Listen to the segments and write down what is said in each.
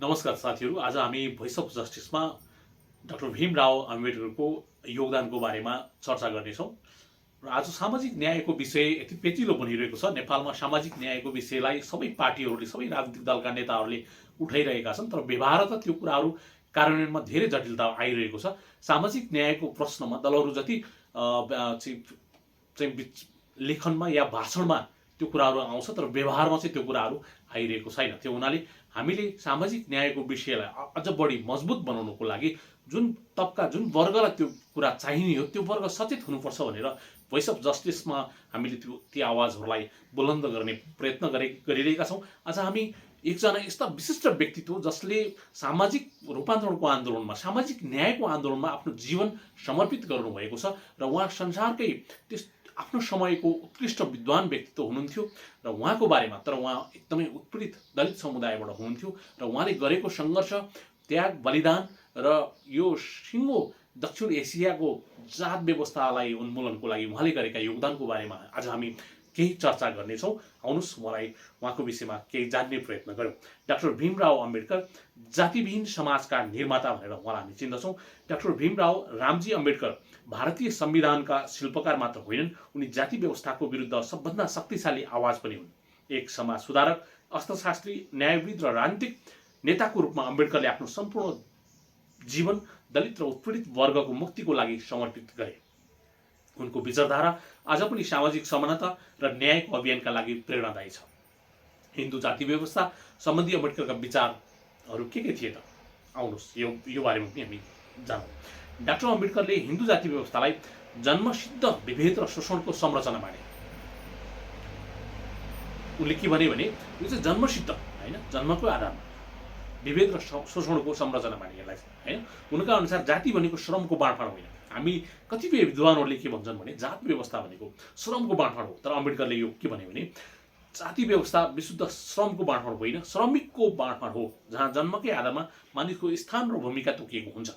नमस्कार साथीहरू। आज हामी भोइस अफ जस्टिसमा डाक्टर भीमराव अम्बेडकरको योगदानको बारेमा चर्चा गर्नेछौँ। र आज सामाजिक न्यायको विषय यति पेचिलो बनिरहेको छ। नेपालमा सामाजिक न्यायको विषयलाई सबै पार्टीहरूले, सबै राजनीतिक दलका नेताहरूले उठाइरहेका छन्, तर व्यवहारतः त्यो कुराहरू कार्यान्वयनमा धेरै जटिलता आइरहेको छ। सामाजिक न्यायको प्रश्नमा दलहरू जति लेखनमा या भाषणमा त्यो कुराहरू आउँछ, तर व्यवहारमा चाहिँ त्यो कुराहरू आइरहेको छैन। त्यो हुनाले हामीले सामाजिक न्यायको विषयलाई अझ बढी मजबुत बनाउनको लागि जुन तबका, जुन वर्गलाई त्यो कुरा चाहिने हो, त्यो वर्ग सचेत हुनुपर्छ भनेर भोइस अफ जस्टिसमा हामीले ती आवाजहरूलाई बुलन्द गर्ने प्रयत्न गरिरहेका छौँ। आज हामी एकजना यस्ता विशिष्ट व्यक्तित्व जसले सामाजिक रूपान्तरणको आन्दोलनमा, सामाजिक न्यायको आन्दोलनमा आफ्नो जीवन समर्पित गर्नुभएको छ र उहाँ संसारकै त्यस आफ्नो समयको उत्कृष्ट विद्वान व्यक्तित्व हुनुहुन्थ्यो र उहाँको बारेमा, तर उहाँ एकदमै उत्पीडित दलित समुदायबाट हुनुहुन्थ्यो र उहाँले गरेको सङ्घर्ष, त्याग, बलिदान र यो सिङ्गो दक्षिण एसियाको जात व्यवस्थालाई उन्मूलनको लागि उहाँले गरेका योगदानको बारेमा आज हामी केही चर्चा गर्नेछौँ। आउनुहोस् मलाई उहाँको विषयमा केही जान्ने प्रयत्न गरौँ। डाक्टर भीमराव अम्बेडकर जातिविहीन समाजका निर्माता भनेर उहाँलाई हामी चिन्दछौँ। डाक्टर भीमराव रामजी अम्बेडकर भारतीय संविधानका शिल्पकार मात्र होइनन्, उनी जाति व्यवस्थाको विरुद्ध सबभन्दा शक्तिशाली आवाज पनि हुन्। एक समाज सुधारक, अर्थशास्त्री, न्यायविद र राजनीतिक नेताको रूपमा अम्बेडकरले आफ्नो सम्पूर्ण जीवन दलित र उत्पीडित वर्गको मुक्तिको लागि समर्पित गरे। उनको विचारधारा आज पनि सामाजिक समानता र न्यायको अभियानका लागि प्रेरणादायी छ। हिन्दू जाति व्यवस्था सम्बन्धी अम्बेडकरका विचारहरू के थिए त? आउनुहोस् यो बारेमा पनि हामी जानौँ। डाक्टर अम्बेडकरले हिन्दू जाति व्यवस्थालाई जन्मसिद्ध विभेद र शोषणको संरचना माने। उनले के भने यो चाहिँ जन्मसिद्ध होइन, जन्मको आधारमा विभेद र शोषणको संरचना माने यसलाई होइन। उनका अनुसार जाति भनेको श्रमको बाँडफाँड होइन। हामी कतिपय विद्वानहरूले के भन्छन् भने जात व्यवस्था भनेको श्रमको बाँडफाँड हो, तर अम्बेडकरले यो के भने जाति व्यवस्था विशुद्ध श्रमको बाँडफाँड होइन, श्रमिकको बाँडफाँड हो, जहाँ जन्मकै आधारमा मानिसको स्थान र भूमिका तोकिएको हुन्छ।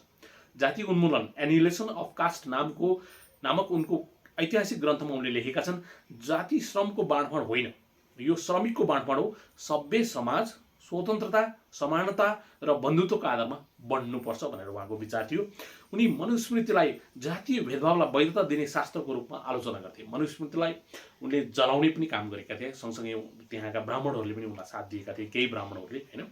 जाति उन्मूलन, एनिहिलेसन अफ कास्ट नामक उनको ऐतिहासिक ग्रन्थमा उनले लेखेका छन्, जाति श्रमको बाँडफाँड होइन, यो श्रमिकको बाँडफाँड हो। सभ्य समाज स्वतन्त्रता, समानता र बन्धुत्वको आधारमा बढ्नुपर्छ भनेर उहाँको विचार थियो। उनी मनुस्मृतिलाई जातीय भेदभावलाई वैधता दिने शास्त्रको रूपमा आलोचना गर्थे। मनुस्मृतिलाई उनले जलाउने पनि काम गरेका थिए। सँगसँगै त्यहाँका ब्राह्मणहरूले पनि उनलाई साथ दिएका थिए, केही ब्राह्मणहरूले होइन।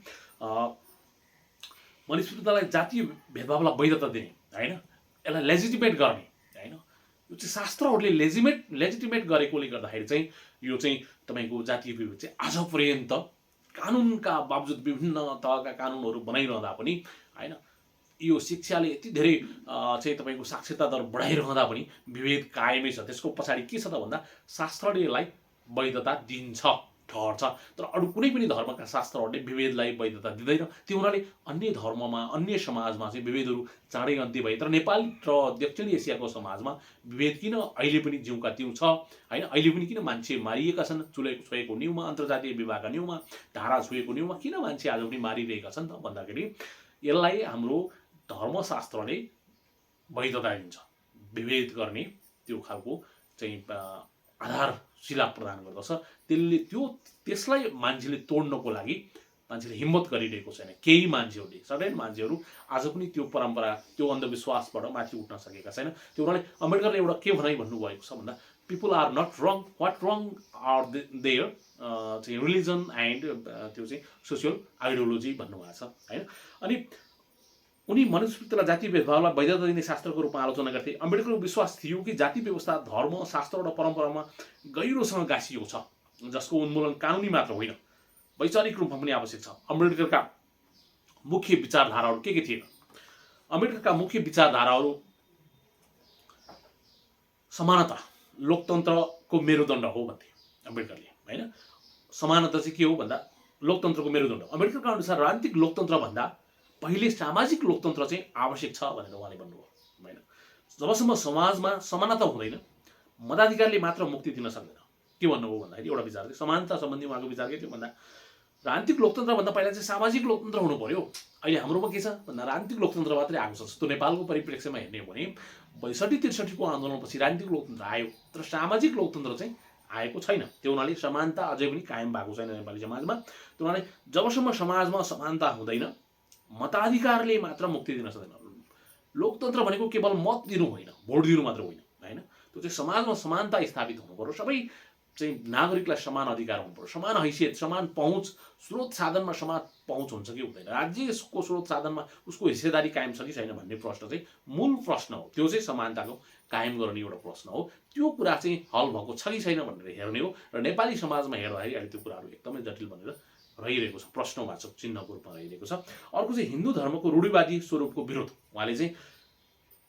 मनुस्मृतिलाई जातीय भेदभावलाई वैधता दिने होइन, यसलाई लेजिटिमेट गर्ने होइन, यो चाहिँ शास्त्रहरूले लेजिटिमेट गरेकोले गर्दाखेरि चाहिँ यो चाहिँ तपाईँको जातीय विभेद चाहिँ आज पर्यन्त कानुनका बावजुद विभिन्न तहका कानुनहरू बनाइरहँदा पनि होइन, यो शिक्षाले यति धेरै चाहिँ तपाईँको साक्षरता दर बढाइरहँदा पनि विभेद कायमै छ। त्यसको पछाडि के छ त भन्दा शास्त्रले यसलाई वैधता दिन्छ, ठहर्छ, तर अरू कुनै पनि धर्मका शास्त्रहरूले विभेदलाई वैधता दिँदैन। त्यो हुनाले अन्य धर्ममा, अन्य समाजमा चाहिँ विभेदहरू चाँडै अन्त्य भए, तर नेपाल र दक्षिण एसियाको समाजमा विभेद किन अहिले पनि जिउका तिउ छ होइन। अहिले पनि किन मान्छे मारिएका छन्, चुले छोएको न्युमा, अन्तर्जातीय विवाहका न्युमा, धारा छोएको न्युमा किन मान्छे आज पनि मारिरहेका छन् त भन्दाखेरि यसलाई हाम्रो धर्मशास्त्रले वैधता दिन्छ। विभेद गर्ने त्यो खालको चाहिँ आधारशिला प्रदान गर्दछ। त्यसलाई मान्छेले तोड्नको लागि मान्छेले हिम्मत गरिरहेको छैन। केही मान्छेहरूले, सर्टेन मान्छेहरू आज पनि त्यो परम्परा, त्यो अन्धविश्वासबाट माथि उठ्न सकेका छैन। त्यो हुनाले अम्बेडकरले एउटा के भनाइ भन्नुभएको छ भन्दा people are not wrong, what wrong are their चाहिँ रिलिजन एन्ड त्यो चाहिँ सोसियल आइडियोलोजी भन्नुभएको छ होइन। अनि उनी मनुस्मृतिलाई जाति भेदभावलाई वैधता दिने शास्त्रको रूपमा आलोचना गर्थे। अम्बेडकरको विश्वास थियो कि जाति व्यवस्था धर्म, शास्त्र र परम्परामा गहिरोसँग गाँसिएको छ, जसको उन्मूलन कानुनी मात्र होइन, वैचारिक रूपमा पनि आवश्यक छ। अम्बेडकरका मुख्य विचारधाराहरू के थिए? अम्बेडकरका मुख्य विचारधाराहरू समानता, लोकतन्त्रको मेरुदण्ड हो भन्थे अम्बेडकरले होइन। समानता चाहिँ के हो भन्दा लोकतन्त्रको मेरुदण्ड। अम्बेडकरका अनुसार राजनीतिक लोकतन्त्र भन्दा पहिले सामाजिक लोकतन्त्र चाहिँ आवश्यक छ भनेर उहाँले भन्नुभयो होइन। जबसम्म समाजमा समानता हुँदैन, मताधिकारले मात्र मुक्ति दिन सक्दैन। के भन्नुभयो भन्दाखेरि एउटा विचार थियो समानता सम्बन्धी। उहाँको विचार के थियो भन्दा राजनीतिक लोकतन्त्र भन्दा पहिला चाहिँ सामाजिक लोकतन्त्र हुनु पर्यो। अहिले हाम्रोमा के छ भन्दा राजनीतिक लोकतन्त्र मात्रै आएको छ। जस्तो नेपालको परिप्रेक्ष्यमा हेर्ने हो भने 62-63 को आन्दोलनपछि राजनीतिक लोकतन्त्र आयो, तर सामाजिक लोकतन्त्र चाहिँ आएको छैन। त्यो हुनाले समानता अझै पनि कायम भएको छैन नेपाली समाजमा। त्यो हुनाले जबसम्म समाजमा समानता हुँदैन मताधिकारले मात्र मुक्ति दिन सक्दैन। लोकतन्त्र भनेको केवल मत दिनु होइन, भोट दिनु मात्र होइन, होइन। त्यो चाहिँ समाजमा समानता स्थापित हुनु पर्यो, सबै चाहिँ नागरिकलाई समान अधिकार हुनु पर्यो, समान हैसियत, समान पहुँच, स्रोत साधनमा समान पहुँच हुन्छ कि हुँदैन, राज्यको स्रोत साधनमा उसको हिस्सेदारी कायम छ कि छैन भन्ने प्रश्न चाहिँ मूल प्रश्न हो। त्यो चाहिँ समानताको कायम गर्ने एउटा प्रश्न हो। त्यो कुरा चाहिँ हल भएको छ कि छैन भनेर हेर्ने हो। र नेपाली समाजमा हेर्दाखेरि अहिले त्यो कुराहरू एकदमै जटिल बनेर रहिरहेको छ, प्रश्नवाचक चिन्हको रूपमा रहिरहेको छ। अर्को चाहिँ हिन्दू धर्मको रूढिवादी स्वरूपको विरोध। उहाँले चाहिँ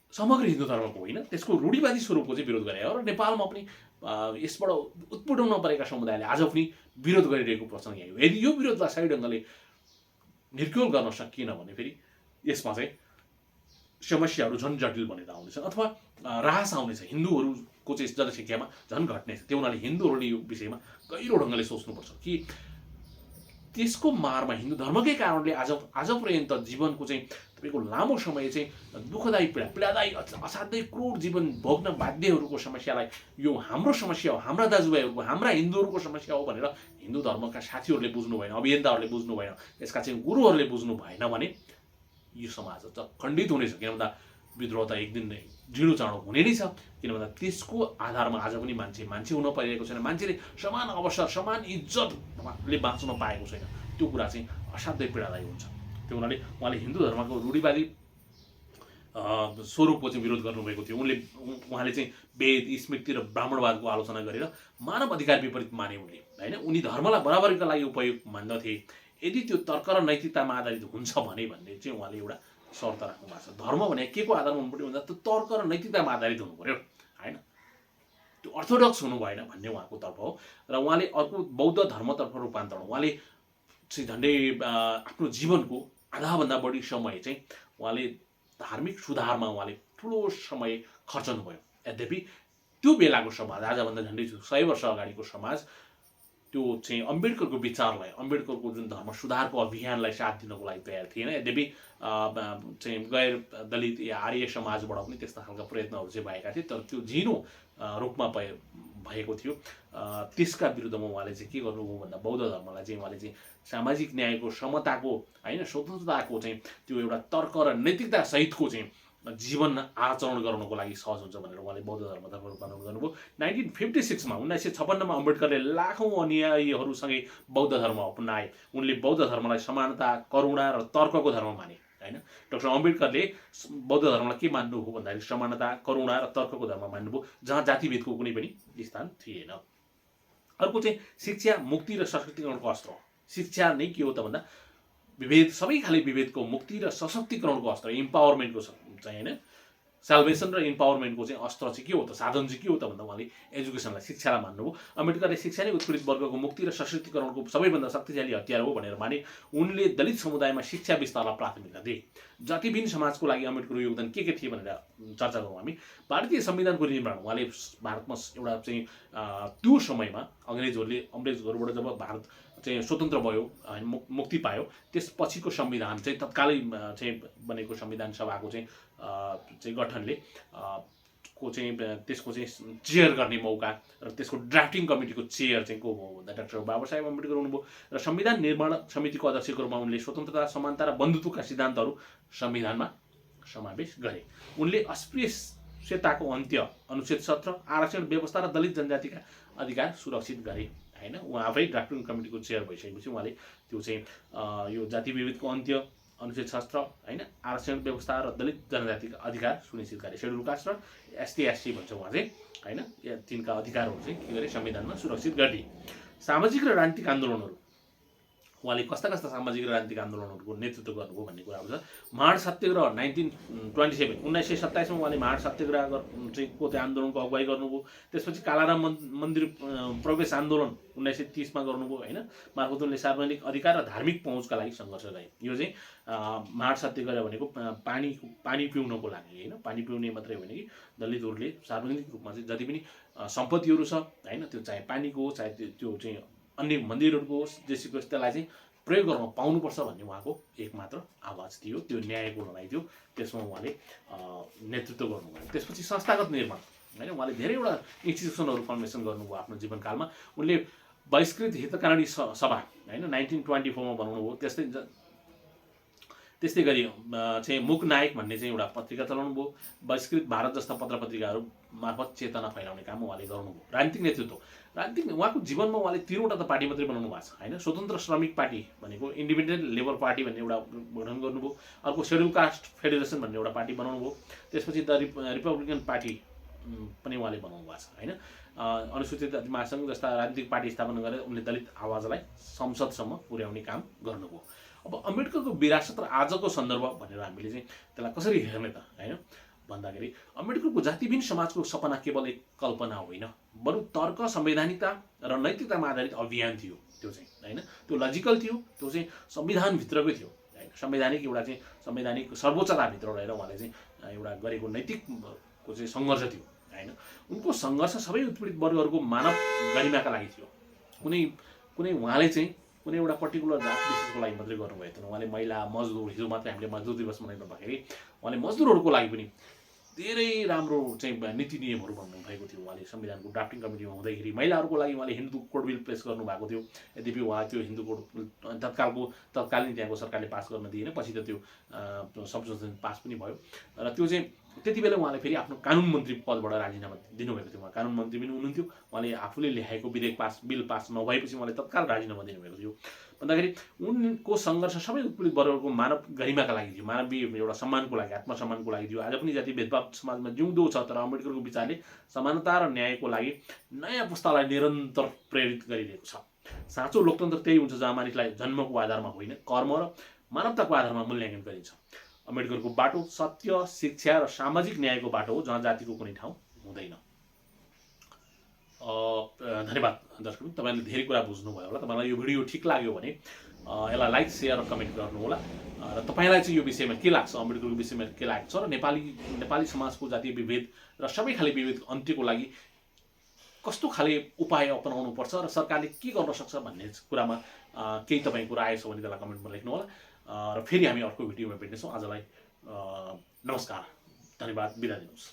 समग्र हिन्दू धर्मको होइन, त्यसको रूढिवादी स्वरूपको चाहिँ विरोध गरे हो। र नेपालमा पनि यसबाट उत्पीडनमा परेका समुदायले आज पनि विरोध गरिरहेको प्रसङ्ग यही हो। यदि यो विरोधलाई सही ढङ्गले निर्क्योल गर्न सकिएन भने फेरि यसमा चाहिँ समस्याहरू झन् जटिल बनेर आउनेछ अथवा ह्रास आउनेछ, हिन्दूहरूको चाहिँ जनसङ्ख्यामा झन् घट्नेछ। त्यो हुनाले हिन्दूहरूले यो विषयमा गहिरो ढङ्गले सोच्नुपर्छ कि त्यसको मारमा हिन्दू धर्मकै कारणले आज पर्यन्त जीवनको चाहिँ तपाईँको लामो समय चाहिँ दुःखदायी पीडादायी असाध्यै क्रूर जीवन भोग्न बाध्यहरूको समस्यालाई यो हाम्रो समस्या हो, हाम्रा दाजुभाइहरूको, हाम्रा हिन्दूहरूको समस्या हो भनेर हिन्दू धर्मका साथीहरूले बुझ्नु भएन, अभियन्ताहरूले बुझ्नु भएन, यसका चाहिँ गुरुहरूले बुझ्नु भएन भने यो समाज त खण्डित हुनेछ। किन भन्दा विद्रोह त एक दिन नै ढिँडो चाँडो हुने नै छ। किन भन्दा त्यसको आधारमा आज पनि मान्छे हुन पाइरहेको छैन, मान्छेले समान अवसर समान इज्जतले बाँच्न पाएको छैन। त्यो कुरा चाहिँ असाध्यै पीडादायी हुन्छ। त्यो हुनाले उहाँले हिन्दू धर्मको रूढिवादी स्वरूपको चाहिँ विरोध गर्नुभएको थियो। उहाँले चाहिँ वेद, स्मृति र ब्राह्मणवादको आलोचना गरेर मानव अधिकार विपरीत माने उनले, होइन। उनी धर्मलाई बराबरीका लागि उपयोग मान्दथे। यदि त्यो तर्क र नैतिकतामा आधारित हुन्छ भन्ने चाहिँ उहाँले एउटा शर्त राख्नु भएको छ। धर्म भने के को आधारमा हुनु पर्यो भन्दा त्यो तर्क र नैतिकतामा आधारित हुनु पर्यो, होइन। त्यो अर्थोडक्स हुनु भएन भन्ने उहाँको तर्फ हो। र उहाँले अर्को बौद्ध धर्मतर्फ रूपान्तरण, उहाँले चाहिँ झन्डै आफ्नो जीवनको आधाभन्दा बढी समय चाहिँ उहाँले धार्मिक सुधारमा उहाँले ठुलो समय खर्चनुभयो। यद्यपि त्यो बेलाको समाज, आजभन्दा झन्डै 100 वर्ष अगाडिको समाज त्यो चाहिँ अम्बेडकरको विचारलाई, अम्बेडकरको जुन धर्म सुधारको अभियानलाई साथ दिनको लागि तयार थिएन। यद्यपि चाहिँ गैर दलित या आर्य समाजबाट पनि त्यस्ता खालका प्रयत्नहरू चाहिँ भएका थिए, तर त्यो झिनो रूपमा भएको थियो। त्यसका विरुद्धमा उहाँले चाहिँ के गर्नुभयो भन्दा बौद्ध धर्मलाई चाहिँ उहाँले चाहिँ सामाजिक न्यायको, समताको, होइन, स्वतन्त्रताको चाहिँ त्यो एउटा तर्क र नैतिकता सहितको चाहिँ जीवन आचरण गर्नको लागि सहज हुन्छ भनेर उहाँले बौद्ध धर्मतर्फ रूपान्तरण गर्नुभयो। 1956मा 1956मा अम्बेडकरले लाखौँ अनुयायीहरूसँगै बौद्ध धर्म अपनाए। उनले बौद्ध धर्मलाई समानता, करुणा र तर्कको धर्म माने, होइन। डाक्टर अम्बेडकरले बौद्ध धर्मलाई के मान्नुभयो भन्दाखेरि समानता, करुणा र तर्कको धर्म मान्नुभयो, जहाँ जातिभेदको कुनै पनि स्थान थिएन। अर्को चाहिँ शिक्षा, मुक्ति र सशक्तिकरणको अस्त्र। शिक्षा नै के हो त भन्दा विभेद, सबै खाले विभेदको मुक्ति र सशक्तिकरणको अस्त्र, इम्पावरमेन्टको चाहिँ, होइन, सेल्भेसन र इम्पावरमेन्टको चाहिँ अस्त्र चाहिँ के हो त, साधन चाहिँ के हो त भन्दा उहाँले एजुकेसनलाई, शिक्षालाई मान्नुभयो। अम्बेडकरले शिक्षा नै उत्पीडित वर्गको मुक्ति र सशक्तिकरणको सबैभन्दा शक्तिशाली हतियार हो भनेर माने। उनले दलित समुदायमा शिक्षा विस्तारलाई प्राथमिकता दिए। जातिविहीन समाजको लागि अम्बेडकरको योगदान के थिए भनेर चर्चा गरौँ हामी। भारतीय संविधानको निर्माण, उहाँले भारतमा एउटा चाहिँ त्यो समयमा अङ्ग्रेजहरूबाट जब भारत चाहिँ स्वतन्त्र भयो, मुक्ति पायो, त्यसपछिको संविधान चाहिँ तत्कालै चाहिँ बनेको संविधान सभाको चाहिँ गठनले त्यसको चाहिँ चेयर गर्ने मौका र त्यसको ड्राफ्टिङ कमिटीको चेयर चाहिँ को भयो भन्दा डाक्टर बाबासाहेब अम्बेडकर हुनुभयो। र संविधान निर्माण समितिको अध्यक्षको रूपमा उनले स्वतन्त्रता, समानता र बन्धुत्वका सिद्धान्तहरू संविधानमा समावेश गरे। उनले अस्पृश्यताको अन्त्य, अनुच्छेद 17, आरक्षण व्यवस्था र दलित जनजातिका अधिकार सुरक्षित गरे, होइन। उहाँ आफै ड्राफ्टिङ कमिटीको चेयर भइसकेपछि उहाँले त्यो चाहिँ यो जाति विभेदको अन्त्य, अनुच्छेद 17, होइन, आरक्षण व्यवस्था र दलित जनजातिका अधिकार सुनिश्चित गरे। सेड्युल कास्ट र ST/SC भन्छ उहाँ चाहिँ, होइन, तिनका अधिकारहरू चाहिँ के गरे, संविधानमा सुरक्षित गरिदिए। सामाजिक र राजनीतिक आन्दोलनहरू, उहाँले कस्ता सामाजिक र राजनीतिक आन्दोलनहरूको नेतृत्व गर्नुभयो भन्ने कुराहरू छ। महाड सत्याग्रह 1927मा उहाँले महाड सत्याग्रह को आन्दोलनको अगुवाई गर्नुभयो। त्यसपछि कालाराम मन्दिर प्रवेश आन्दोलन 1930मा गर्नुभयो, होइन। मार्फत उनले सार्वजनिक अधिकार र धार्मिक पहुँचका लागि सङ्घर्ष गरे। यो चाहिँ महाड सत्याग्रह भनेको पानी पिउनको लागि, होइन, पानी पिउने मात्रै होइन कि दलितहरूले सार्वजनिक रूपमा चाहिँ जति पनि सम्पत्तिहरू छ, होइन, त्यो चाहे पानीको हो, चाहे त्यो चाहिँ अन्य मन्दिरहरूको होस्, जेसुकै होस्, त्यसलाई चाहिँ प्रयोग गर्न पाउनुपर्छ भन्ने उहाँको एकमात्र आवाज थियो। त्यो न्यायको लडाइँ थियो, त्यसमा उहाँले नेतृत्व गर्नुभयो। त्यसपछि संस्थागत निर्माण, होइन, उहाँले धेरैवटा इन्स्टिट्युसनहरू फर्मेसन गर्नुभयो आफ्नो जीवनकालमा। उनले बहिष्कृत हितकारिणी सभा, होइन, 1924मा बनाउनुभयो। त्यस्तै त्यस्तै गरी चाहिँ मुक नायक भन्ने चाहिँ एउटा पत्रिका चलाउनु भयो। बहिष्कृत भारत जस्ता पत्र पत्रिकाहरू मार्फत चेतना फैलाउने काम उहाँले गर्नुभयो। राजनीतिक नेतृत्व उहाँको जीवनमा उहाँले 3वटा त पार्टी मात्रै बनाउनु भएको छ होइन। स्वतन्त्र श्रमिक पार्टी भनेको इन्डिपेन्डेन्ट लेबर पार्टी भन्ने एउटा गठन गर्नुभयो। अर्को सेड्युल कास्ट फेडरेसन भन्ने एउटा पार्टी बनाउनु भयो। त्यसपछि द रिपब्लिकन पार्टी पनि उहाँले बनाउनु भएको छ होइन। अनुसूचित जाति महासङ्घ जस्ता राजनीतिक पार्टी स्थापना गरेर उनले दलित आवाजलाई संसदसम्म पुर्याउने काम गर्नुभयो। अब अम्बेडकरको विरासत र आजको सन्दर्भ भनेर हामीले चाहिँ त्यसलाई कसरी हेर्ने त होइन भन्दाखेरि अम्बेडकरको जातिविहीन समाजको सपना केवल एक कल्पना होइन, बरु तर्क, संवैधानिकता र नैतिकतामा आधारित अभियान थियो। त्यो चाहिँ होइन, त्यो लजिकल थियो, त्यो चाहिँ संविधानभित्रकै थियो होइन। संवैधानिक एउटा चाहिँ संवैधानिक सर्वोच्चताभित्र रहेर उहाँले चाहिँ एउटा गरेको नैतिकको चाहिँ सङ्घर्ष थियो होइन। उनको सङ्घर्ष सबै उत्पीडित वर्गहरूको मानव गरिमाका लागि थियो। कुनै उहाँले चाहिँ कुनै एउटा पर्टिकुलर जात विशेषको लागि मात्रै गर्नुभएको थिएन। उहाँले महिला, मजदुर, हिजो मात्रै हामीले मजदुर दिवस मनाइरहँदाखेरि उहाँले मजदुरहरूको लागि पनि धेरै राम्रो चाहिँ नीति नियमहरू भन्नुभएको थियो। उहाँले संविधानको ड्राफ्टिङ कमिटीमा हुँदाखेरि महिलाहरूको लागि उहाँले हिन्दू कोड बिल पेस गर्नुभएको थियो। यद्यपि उहाँ त्यो हिन्दू कोड तत्कालीन त्यहाँको सरकारले पास गर्न दिएन, पछि त त्यो संशोधन पास पनि भयो। र त्यो चाहिँ त्यति बेला उहाँले फेरि आफ्नो कानुन मन्त्री पदबाट राजीनामा दिनुभएको थियो। उहाँ कानुन मन्त्री पनि हुनुहुन्थ्यो। उहाँले आफूले ल्याएको बिल पास नभएपछि उहाँले तत्काल राजीनामा दिनुभएको थियो। भन्दाखेरि उनको सङ्घर्ष सबै उत्पीडित वर्गहरूको मानव गरिमाका लागि थियो, मानवीय एउटा सम्मानको लागि, आत्मसम्मानको लागि थियो। आज पनि जाति भेदभाव समाजमा जिउँदो छ, तर अम्बेडकरको विचारले समानता र न्यायको लागि नयाँ पुस्तालाई निरन्तर प्रेरित गरिरहेको छ। साँचो लोकतन्त्र त्यही हुन्छ जहाँ मानिसलाई जन्मको आधारमा होइन, कर्म र मानवताको आधारमा मूल्याङ्कन गरिन्छ। अम्बेडकरको बाटो सत्य, शिक्षा र सामाजिक न्यायको बाटो हो, जहाँ जातिको कुनै ठाउँ हुँदैन। धन्यवाद दर्शक, तपाईँले धेरै कुरा बुझ्नुभयो होला। तपाईँलाई यो भिडियो ठिक लाग्यो भने यसलाई लाइक, सेयर र कमेन्ट गर्नुहोला। र तपाईँलाई चाहिँ यो विषयमा के लाग्छ, अम्बेडकरको विषयमा के लाग्छ, र नेपाली समाजको जातीय विभेद र सबै खाले विभेद अन्त्यको लागि कस्तो खाले उपाय अपनाउनु पर्छ र सरकारले के गर्न सक्छ भन्ने कुरामा केही तपाईँको राय छ भने त्यसलाई कमेन्टमा लेख्नुहोला। र फेरि हामी अर्को भिडियोमा भेट्नेछौँ। आजलाई नमस्कार, धन्यवाद, बिदा दिनुहोस्।